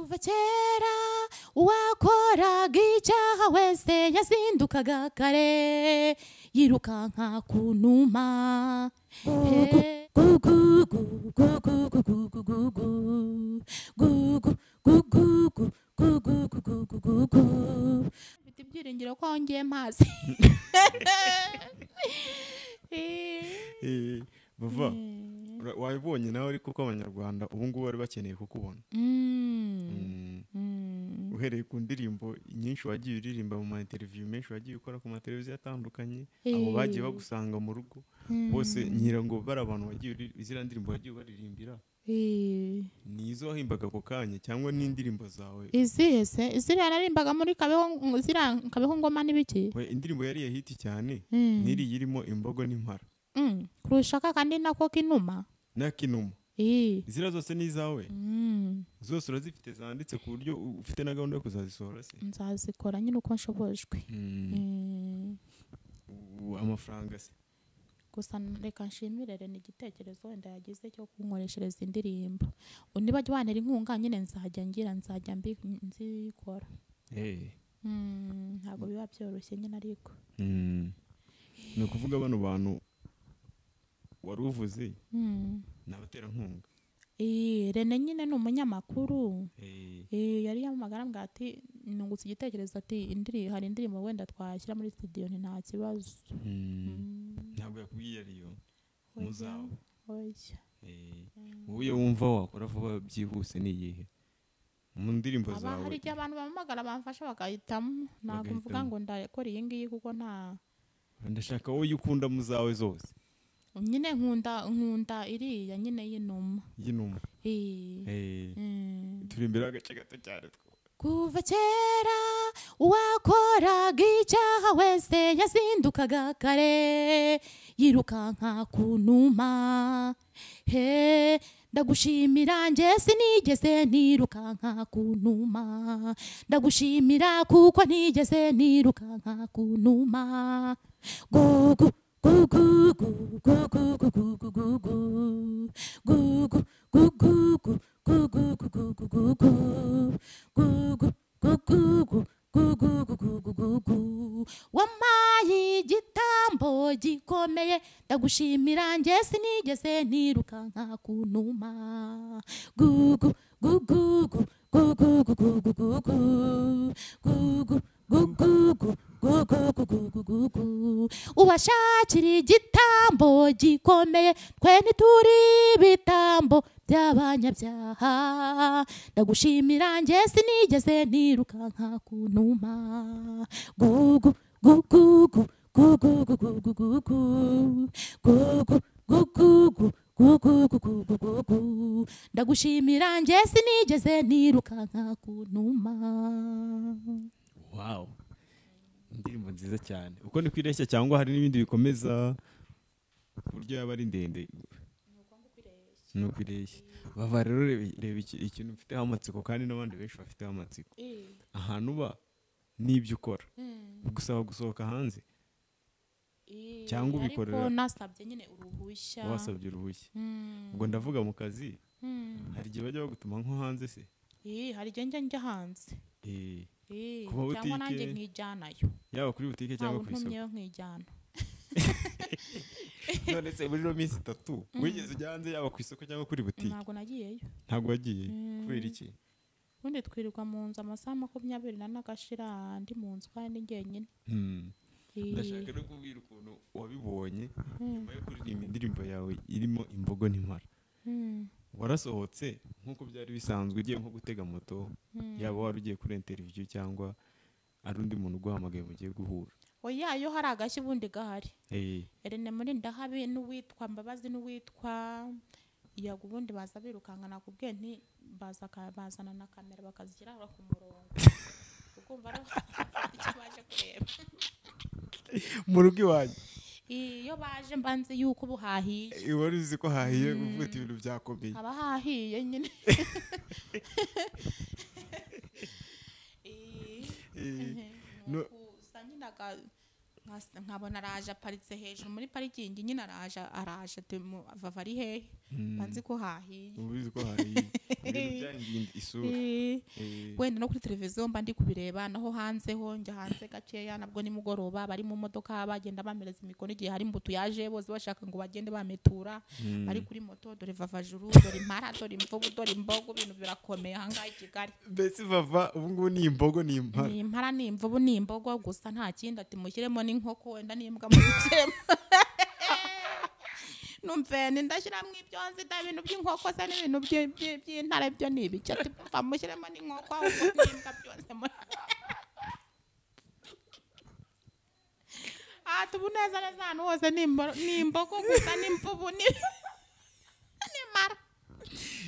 Kuva kera uwakoraga icyaha wese yazindukaga kare yirukanka ku numa. Mfite ibyiringiro ko wongeye mazi. Bava wabibonye nawe ariko ko abanyarwanda ubu ngubu bari bakeneye kukubona. Uhereye ku ndirimbo nyinshi wagiye uririmba mu ma interview menshi wagiye ukora ku mateleviziyo atandukanye, abo bagiye bagusanga mu rugo bose ngira ngo bari abantu wagiye izira ndirimbo wagiye baririmbira, ni izo wahimbaga ako kanya cyangwa n'indirimbo zawe? Izihe se? Iziriya naririmbaga muri Kabeho, ziriya Kabeho ngoma n'ibiki? Indirimbo yari hit cyane n'iri irimo imbogo n'impara. Kurusha kandi nako kinuma. Nakinuma. Izira zose ni izawe? Zose urazifite zanditse ku buryo ufite na gahunda yo kuzazisohora se? Nzazikora nyine uko nshobojwe. Amafaranga se? Gusa reka nshimire ni igitekerezo wenda yagize cyo kunkoreshereza indirimbo. Niba bantera inkunga nyine nzajya ngira nzajya nzikora. Ntabwo biba byoroshye nyine ariko. Ni ukuvuga bano bantu wari uvuze ni abaterankunga. Rene nyine ni umunyamakuru. Yari yamagara mbwa ati nungutse igitekerezo ati hari indirimbo wenda twashyira muri studio ni nta kibazo. Ntabwo yakubwiye ariyo muzawo. Wowe wumva wakora vuba byihuse ni iyihe mu ndirimbo zawe? Hari igihe abantu bamamagara bamfasha bagahitamo, ntabwo mvuga ngo ndakora iyi ngiyi kuko nta. Ndashaka wowe ukunda mu zawe zose. Nyine nkunda iriya nyine y'inuma. Y'inuma. Turi imbere agace gato cyane. Kuva kera uwakoraga icyaha wese yazindukaga kare yirukanka ku numa. Ndagushimira njye sinigeze nirukanka ku numa. Ndagushimira kuko ntigeze nirukanka ku numa. Gugu gugu gugu gugu gugu gugu gugu gugu gugu gugu gugu gugu gugu gugu. Wampaye igitambo gikomeye ndagushimira njye sinigeze nirukanka ku numa. Gugu gugu gugu gugu gugu gugu gugu gugu gugu. Ubashakira igitambo gikomeye twe ntituri ibitambo by'abanyabyaha. Ndagushimira njye sinigeze nirukanka ku numa. Gugu gugu gugu gugu gugu gugu gugu gugu gugu gugu. Ndagushimira njye sinigeze nirukanka ku numa. Wow. Indirimbo nziza cyane. Uko ni kwireshya cyangwa hari n'ibindi bikomeza ku buryo yaba ari ndende? Ni ukwireshya. Bava rero reba ikintu mfiteho amatsiko kandi n'abandi benshi bafiteho amatsiko. Ahantu uba n'ibyo ukora bigusaba gusohoka hanze cyangwa ubikorera? Ariko nasabye nyine uruhushya. Wasabye uruhushya. Ubwo ndavuga mu kazi hari igihe bajya bagutuma nko hanze se? Hari igihe njya hanze. Cyangwa nanjye nkijyanayo. Yaba kuri butike cyangwa ku isoko. Nkijyana. None se muri ino minsi 3 wigeze ujya hanze yaba ku isoko cyangwa kuri butike? Ntabwo nagiyeyo. Ntabwo wagiye? Kubera iki? Ubundi twirirwa mu nzu amasaha 24 agashira ndi mu nzu kandi njyenyine. Ndashaka no kubwira ukuntu wabibonye nyuma yo kuririmba indirimbo yawe irimo imbogo n'impara. Warasohotse nk'uko byari bisanzwe ugiye nko gutega moto, yaba wari ugiye kuri interview cyangwa ari undi muntu uguhamagaye mugiye guhura? Oya, iyo hari agashyi ubundi gahari. Rene muri ndahabi n'uwitwa Mbabazi n'uwitwa Yago ubundi baza birukanka nakubwiye nti baza bazana na kamera bakazishyira ku murongo. Ukumva ari icyo baje kureba. Mu rugo iwanyu. Iyo baje mbanze yuko buhahiye. Wari uzi ko hahiye uvuga ati ibintu byakomeye. Haba hahiye nyine. Nkabona araje aparitse hejuru muri parikingi nyine araje ati Vava ari hehe? Banzi ko hahiye. Ubizi ko hahiye. Ibintu byahinduye isura. Wenda no kuri televiziyo mba ndi kubireba, naho hanze ho njya hanze gakeya, nabwo nimugoroba bari mu modoka bagenda bamereza imikono igihe hari imbuto yaje, bose bashaka ngo bagende bametura. Bari kuri moto, dore Vavajuru, dore impara, dore imvubu, dore imbogo, ibintu birakomeye aha ngaha i Kigali. Mbese Vava ubu ngubu ni imbogo ni impara. Ni impara ni imvubu ni imbogo gusa, nta kindi. Ati mushyiremo n'inkoko wenda n'imbwa mushyiremo. Numve ndashyiramo ibyo nzi da, ibintu by'inkoko se n'ibintu by'intare byo ni ibiki? Ati pfa mushyiremo n'inkoko ahubwo n'imbwa byose. Tubu neza neza ahantu hose ni imbogo gusa n'imvubu n'impara.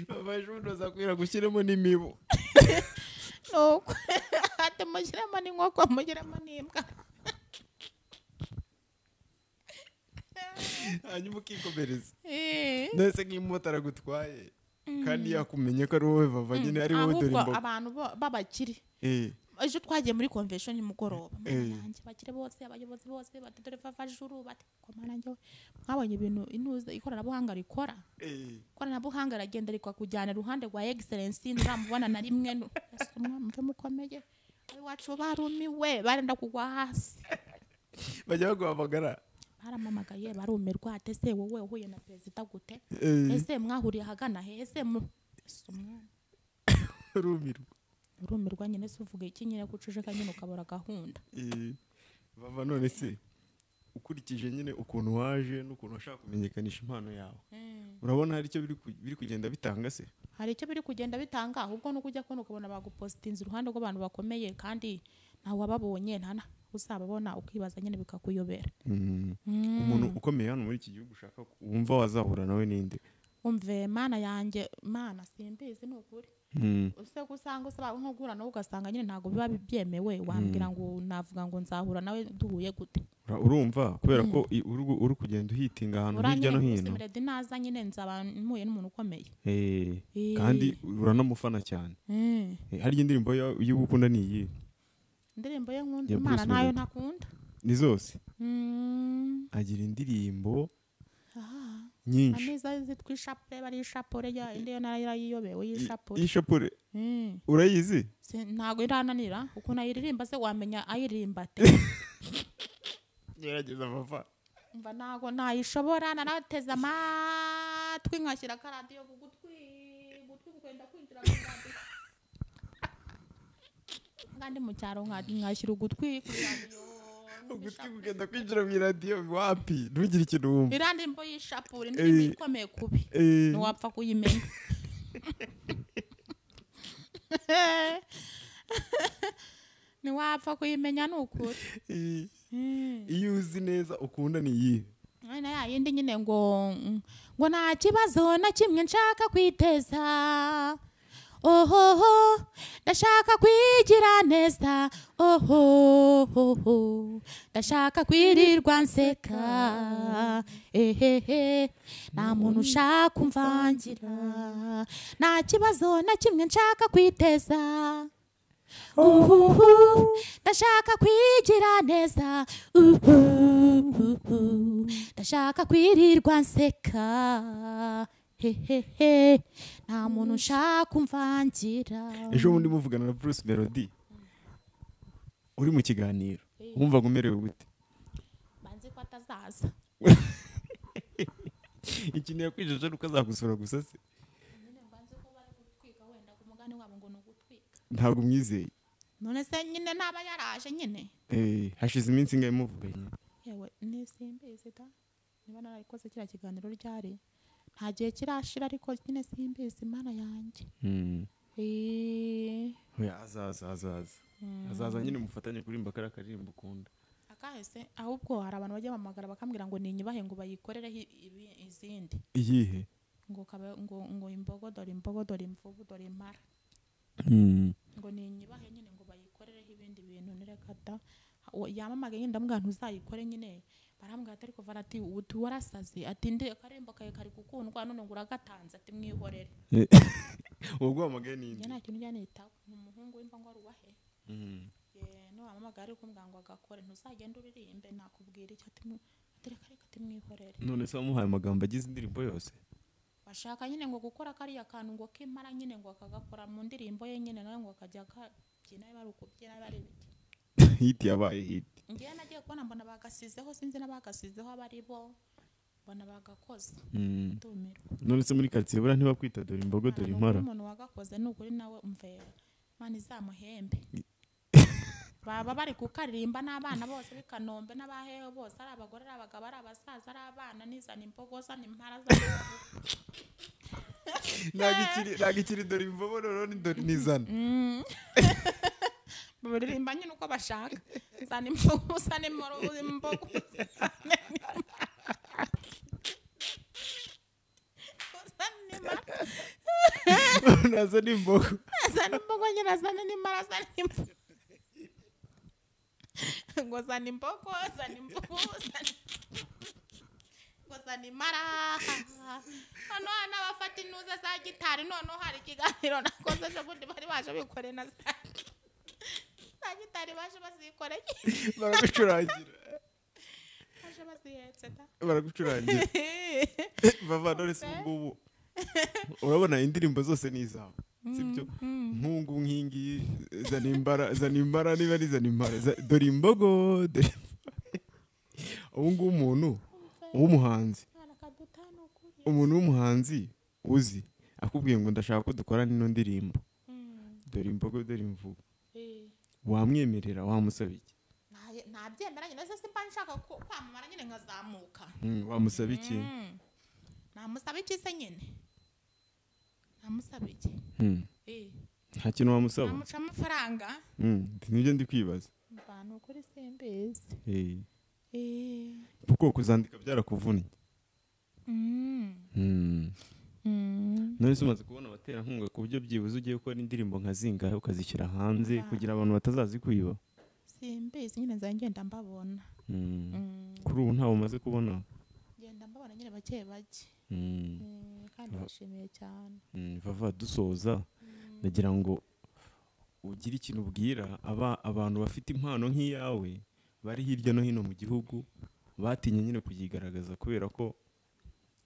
Vavajuru azakwira gushyiramo n'imibu. Nuko ati mushyiremo n'inkoko mushyiremo n'imbwa. Hanyuma ukikomereza. Ndetse nk'umumotari agutwaye kandi yakumenye ko ari wowe Vava nyine, ari wowe dore imbogo. Abantu b'abakire. Ejo twagiye muri convention nimugoroba. Yanjye bakire bose, abayobozi bose bati dore Vavajuru, bati komana njye mwabonye ibintu intuze ikoranabuhanga rikora. Ikoranabuhanga ragenda rikakujyana iruhande rwa Excellence, nturamubona na rimwe. Mve mukomeye. Iwacu barumiwe, barenda kugwa hasi. Bajya baguhamagara. Baramamagaye barumirwa, ate se wowe uhuye na perezida gute? Ese mwahuriye ahagana he? Ese umwana urumirwa. Urumirwa nyine, se uvuga iki nyine kucujeka nyine ukabura gahunda. Vava none se ukurikije nyine ukuntu waje n'ukuntu washaka kumenyekanisha impano yawe, urabona hari icyo biri kugenda bitanga se? Hari icyo biri kugenda bitanga, ahubwo nuko ujya kubona ukabona bagupostinze iruhande rw'abantu bakomeye kandi ntawe wababonye, nta uzababona, ukibaza nyine bikakuyobera. Umuntu ukomeye hano muri iki gihugu ushaka wumva wazahura nawe ninde? Umve mana yanjye, mana simbizi ni ukuri. Use gusanga usaba nko guhura nawe ugasanga nyine ntago biba byemewe, wambwira ngo navuga ngo nzahura nawe duhuye gute? Urumva kubera ko uri kugenda uhitinga ahantu hirya no hino. Naza nyine nzaba mpuye n'umuntu ukomeye. Kandi uranamufana cyane. Hari indirimbo y'ugukunda ni iyi? Indirimbo ye nkunda Imana nayo ntakunda. Ni zose. Agira indirimbo nyinshi. Ameza zitwa ishapure, bari ishapure ya indi yo narayiyobewe y'ishapure. Ishapure. Urayizi? Ntago irananira ukuntu ayiririmba se wamenya ayirimba te. Gerageza Vava. Umva ntago nayishobora, narateze amatwi nkashyira akaradiyo ku gutwi, gutwi kwenda kwinjira mu radiyo. Kandi mu cyaro nkashyira ugutwi kuri radiyo. Ugutwi kugenda kwinjira mu radiyo wapi? Ntugire ikintu wumva. Irandimbo y'ishapure indirimbo ikomeye kubi. Ntiwapfa kuyimenya. Ntiwapfa kuyimenya ni ukuri. Iyo uzi neza ukunda ni iyihe? Na ya yindi nyine ngo nta kibazo na kimwe nshaka kwiteza. Ohoho, ndashaka kwigira neza. Ohoho, ndashaka kwirirwa nseka. Ehehe, nta muntu ushaka kumvangira. Nta kibazo na kimwe nshaka kwiteza. Uhuhu, ndashaka kwigira neza. Uhuhu, ndashaka kwirirwa nseka. Hehehe, nta muntu ushaka kumvangira. Ejo bundi muvugana na Bruce Melody uri mu kiganiro, wumvaga umerewe gute? Banzi ko atazaza. Ikintu yakwijeje nuko azagusura gusa se? Nyine banzi ko bari gutwika, wenda ku mugani wabo ngo ni ugutwika. Ntabwo umwizeye. None se nyine naba yaraje nyine. Hashize iminsi ingahe muvuganye? Yewe ni simbizi da. Niba narayikoze kiriya kiganiro ryari nta gihe kirashira, ariko nyine simbizi Mana yanjye. Oya azaza azaza. Azaza nyine mufatanye kurimba kara karirimbo ukunda. Akahese ahubwo hari abantu bajya bamagara bakambwira ngo ninyibahe ngo bayikorereho izindi. Iyihe? Ngo kabe ngo imbogo dore imbogo dore imvubu dore impara. Ngo ninyibahe nyine ngo bayikorereho ibindi bintu nireka da. Yamamagaye nyine ndamubwira ntuzayikore nyine. Barambwira ati ariko Valati utu warasaze, ati nde akarembo kawe kari gukundwa none ngo uragatanze, ati mwihorere. Ubwo wamagaye ninde? Njye nta kintu njya nitaho, ni umuhungu w'imva ngo arubahe. No wamamagaye ariko mbwira ngo agakore, ntuzagende uririmbe nakubwira icyo, ati reka reka ati mwihorere. None se wamuhaye amagambo agize indirimbo yose? Bashaka nyine ngo gukora kariya kantu ngo kimara nyine ngo akagakora mu ndirimbo ye nyine nawe ngo akajya kabyina bari ukubyina bari ibiki. Hit yabaye hit. Ngiye nagiye kubona mbona bagasizeho, sinzi n'abagasizeho abari bo, mbona bagakoze. Ndumirwa. None se muri quartier bura ntibakwita dore imbogo dore impara? Umuntu wagakoze ni ukuri nawe umvera. Imana izamuhembe. Baba bari kukaririmba n'abana bose bikanombe n'abaheho bose, ari abagore ari abagabo ari abasaza ari abana, nizana imbogo zana impara zana. Nagikiri dore imbogo none dore nizana. Baririmba nyine uko bashaka. Zana imbogo zana imbogo. Nazana imbogo. Zana imbogo nyine zana n'impara zana imbogo. Ngo zana imbogo zana imbogo ngo zana impara. Hano n'abafata intuza za gitari, noneho hari ikiganiro nakoze ejo bundi bari baje bikoreye na za gitari baje bazikoreye. Baragucurangira. Baje bazihetse da. Baragucurangira. Bava none se ngubu. Urabona indirimbo zose ni izawe. Sibyo? Nkungu nkingi zana imbara niba ari zana impara dore imbogo dore. Ubu ngubu umuntu w'umuhanzi. Umuntu w'umuhanzi uzi akubwiye ngo ndashaka ko dukora nino ndirimbo. Dore imbogo dore imvugo. Wamwemerera wamusaba iki? Nabyemera nyine se simba nshaka kwamamara nyine nkazamuka. Wamusaba iki? Namusaba iki se nyine? Namusaba iki? Nta kintu wamusaba? Namuca amafaranga. Nibyo ndi kwibaza. Mva nukuri simbizi. Kuko kuzandika byarakuvunnye. None se umaze kubona abaterankunga ku buryo byibuze ugiye gukora indirimbo nka zingahe ukazishyira hanze kugira abantu batazazikwiba? Simbizi nyine nzajya ngenda mbabona. Kuri ubu ntawe umaze kubona? Ngenda mbabona nyine bake bake. Kandi bashimiye cyane. Vava dusoza ndagira ngo ugire ikintu ubwira abantu bafite impano nk'iyawe bari hirya no hino mu gihugu batinye nyine kuyigaragaza kubera ko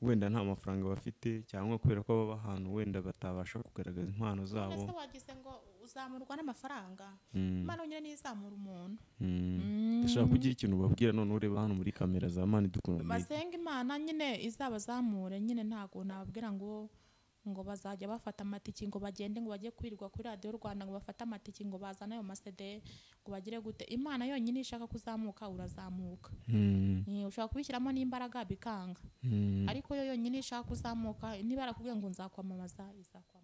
wenda nta mafaranga bafite cyangwa kubera ko baba ahantu wenda batabasha kugaragaza impano zabo. Ese wagize ngo uzamurwa n'amafaranga? Impano nyine nizamura umuntu. Ndashaka kugira ikintu ubabwira none ureba hano muri kamera za Mani dukunda. Basenga Imana nyine izabazamure nyine, ntago nababwira ngo bazajya bafata amatiki ngo bagende ngo bajye kwirirwa kuri Radio Rwanda ngo bafate amatiki ngo bazane ayo masede ngo bagire gute. Imana yonyine ishaka kuzamuka urazamuka. Ushaka kubishyiramo n'imbaraga bikanga. Ariko yo yonyine ishaka kuzamuka niba arakubwiye ngo nzakwamamaza izakwamamaza.